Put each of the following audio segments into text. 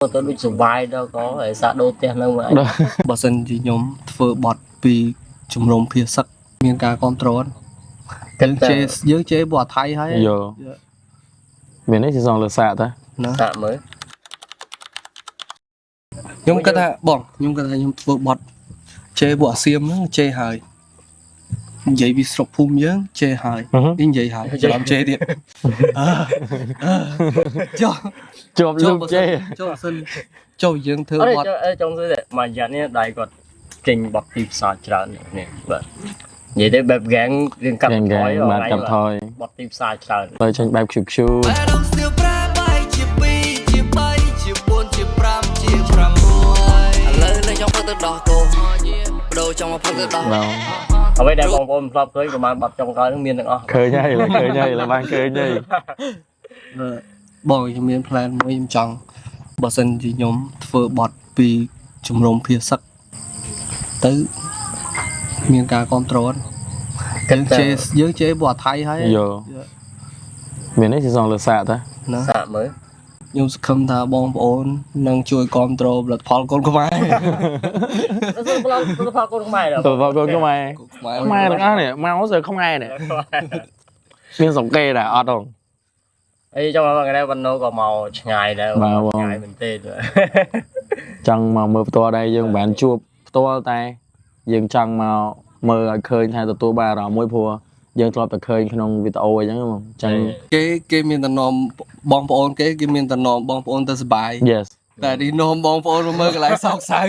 ទៅដូចសុបាយដល់ក៏ឯសាដូរផ្ទះនៅមកឯង បើសិនជាខ្ញុំធ្វើបទពីជំរំភាសឹកមានការគ្រប់គ្រងយើងជេរយើងជេរបទថៃហើយ យោមាននេះស៊ីសងលើសាកតា ណា សាកមើល ខ្ញុំគិតថាបងខ្ញុំគិតថាខ្ញុំធ្វើបទជេរបទអាសៀមហ្នឹងជេរហើយនិយាយពីស្រុកភូមិយើងជេរហើយនេះនិយាយហើយច្រឡំជេរទៀតអឺអឺចុះ ជាប់លូបជេ ចុះអសិនចុះយើងធ្វើ អត់ បទ ទេចង់សួរតែមួយរយៈនេះដៃគាត់ចេញបទទីផ្សារច្រើននេះបាទនិយាយទៅបែបហ្គេងរឿងកាត់ ហ្គេង ថយ បាទកាត់ថយ បទទីផ្សារច្រើន ទៅចេញបែប Q Q បែរដងស្ទៀវប្រែបែកជា2ជា3ជា4ជា5ជា6ឥឡូវនេះចង់ផឹកទៅដោះគោបដូរចង់មកផឹកទៅដោះ បាទ អ្វីដែលបងប្អូនធ្លាប់ឃើញប្រហែលបទចុងក្រោយហ្នឹងមានទាំងអស់ ឃើញហើយឡើយឃើញហើយឡើយបានឃើញហើយ អឺបងខ្ញុំមាន plan មួយខ្ញុំចង់បើសិនជាខ្ញុំធ្វើបទពីជំរំភាសឹកទៅមានការគ្រប់គ្រងយើងជេរយើងជេរបទថៃហើយ យោមាននេះស៊ីសងលើសាកតា ណា សាកមើល ខ្ញុំសង្ឃឹមថាបងប្អូននឹងជួយគ្រប់គ្រងផលិតផលកូនខ្មែរ ទៅប្លង់ទៅផលកូនខ្មែរដល់ ទៅបងកូនខ្មែរ កូនខ្មែរ ខ្មែរទាំងអស់នេះមកស្អីខ្មែរនេះមានសង្កេតដែរអត់ហង អីចង់មកថ្ងៃនេះវណ្ណូក៏មកឆ្ងាយដែរ បាទបង ឆ្ងាយមែនទេ ចង់មកមើលផ្ទាល់ដែរយើងមិនបានជួបផ្ទាល់តែយើងចង់មកមើលឲ្យឃើញថាទទួលបានអារម្មណ៍មួយព្រោះយើងធ្លាប់តែឃើញក្នុងវីដេអូអញ្ចឹងហ្មងអញ្ចឹង គេគេមានតំណមបងប្អូនគេគេមានតំណមបងប្អូនទៅសប្បាយ Yes តែនេះនាំបងប្អូនមកមើលកន្លែងសោកសៅ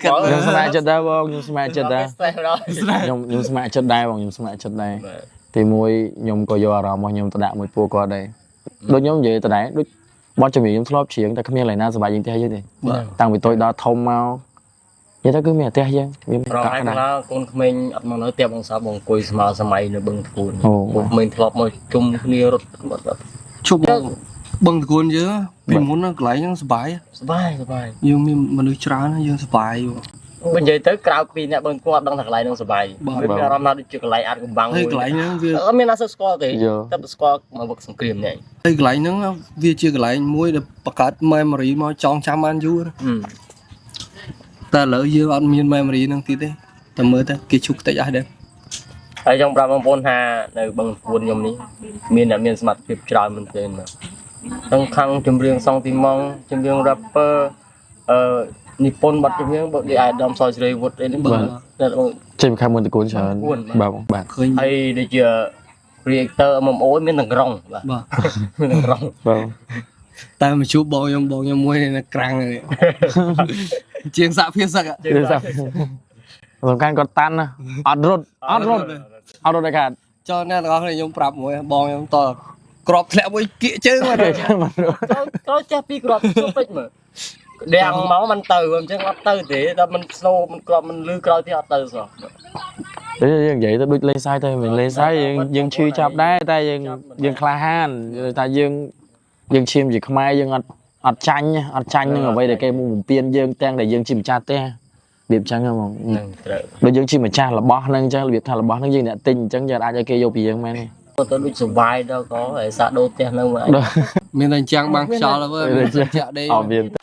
គិត ខ្ញុំស្ម័គ្រចិត្តដែរបងខ្ញុំស្ម័គ្រចិត្តដែរ ស្ទះដល់ ខ្ញុំខ្ញុំស្ម័គ្រចិត្តដែរបងខ្ញុំស្ម័គ្រចិត្តដែរទីមួយខ្ញុំក៏យកអារម្មណ៍របស់ខ្ញុំទៅដាក់មួយពួកគាត់ដែរដូចខ្ញុំនិយាយតដែរដូចបទចម្រៀងខ្ញុំធ្លាប់ច្រៀងតែគ្មានកន្លែងណាសប្បាយជាងផ្ទះយើងទេ បាទ តាំងពីតូចដល់ធំមកនិយាយទៅគឺមានតែផ្ទះយើងវាមាន ប្រ កក់ក្ដៅ ហែលថាកូនក្មេងអត់មកនៅផ្ទះបងសាបងអង្គុយស្មើសម័យនៅបឹងធ្គូន អូ កូនក្មេងធ្លាប់មកជុំគ្នារត់បាត់ ជប់បងបឹងតកួនយើងពីមុនណាកន្លែងហ្នឹងសប្បាយ សប្បាយសប្បាយ យើងមានមនុស្សច្រើនណាយើងសប្បាយ បើនិយាយទៅក្រៅពីអ្នកបឹងធ្គូនអត់ដឹងថាកន្លែងហ្នឹងសប្បាយ បាទ វាមានអារម្មណ៍ថាដូចជាកន្លែងអាចកំបាំង ហើយកន្លែងហ្នឹងវា អត់មានណាសូវស្គាល់ទេ យល់ តែស្គាល់មកវឹកសង្គ្រាមនេះឯង ហើយកន្លែងហ្នឹងវាជាកន្លែងមួយដែលបង្កើត memory មកចងចាំបានយូរណាតែឥឡូវយើងអត់មាន memory ហ្នឹងទៀតទេតែមើលទៅគេឈុកតិចអស់ដែរ ហើយចង់ប្រាប់បងប្អូនថានៅបឹងធ្គូនខ្ញុំនេះមានអ្នកមានសមត្ថភាពច្រើនមែនទែនបាទទាំងខាងចម្រៀងសងទីម៉ងចម្រៀង rapper អឺនិពន្ធបទចម្រៀងបើដូចអាយដាមសយសេរីវុឌ្ឍអីនេះ បាទ តែបង ចេញពីខាងមុនតកូនច្រើន គួន បាទបងបាទ ឃើញ ហើយដូចជា creator MMO មានទាំងក្រុងបាទ បាទ មានទាំងក្រុង បាទ តែមកជួបបងខ្ញុំបងខ្ញុំមួយនៅក្រាំងនេះ ជាងសាក់ភាសឹក សំខាន់គាត់តាន់ណាអត់រត់អត់រត់អត់រត់ដែរខាត ចុះអ្នកទាំងអស់គ្នាខ្ញុំប្រាប់មួយបងខ្ញុំតក្របធ្លាក់មួយគៀកជើងមក គេចាំមិនរត់ ត្រូវត្រូវចេះពីគ្រាប់ជួបពេចមើលដៀងមកมันទៅអញ្ចឹងអត់ទៅទេតែมัน slow มันគ្រាប់มันលឺក្រោយទៀតអត់ទៅសោះ តែយើងនិយាយទៅដូចលេងសើចតែមិនលេងសើចយើងយើងឈឺចាប់ដែរតែយើងយើងក្លាហានថាយើងយើងឈាមជាខ្មែរយើងអត់អត់ចាញ់អត់ចាញ់នឹងអ្វីដែលគេមកបំពេញយើងទាំងដែលយើងជាម្ចាស់ផ្ទះរបៀបអញ្ចឹងហ្មង ហ្នឹងត្រូវ ដូចយើងជាម្ចាស់របស់ហ្នឹងអញ្ចឹងរបៀបថារបស់ហ្នឹងយើងអ្នកទិញអញ្ចឹងយើងអាចឲ្យគេយកពីយើងមែនទេ ទៅដូចសុបាយដល់ក៏ឯសាដូរផ្ទះនៅមកឯង មានតែអញ្ចឹងបាំងខ្យល់ហើយមានតែចាក់ដេក អត់មានទេ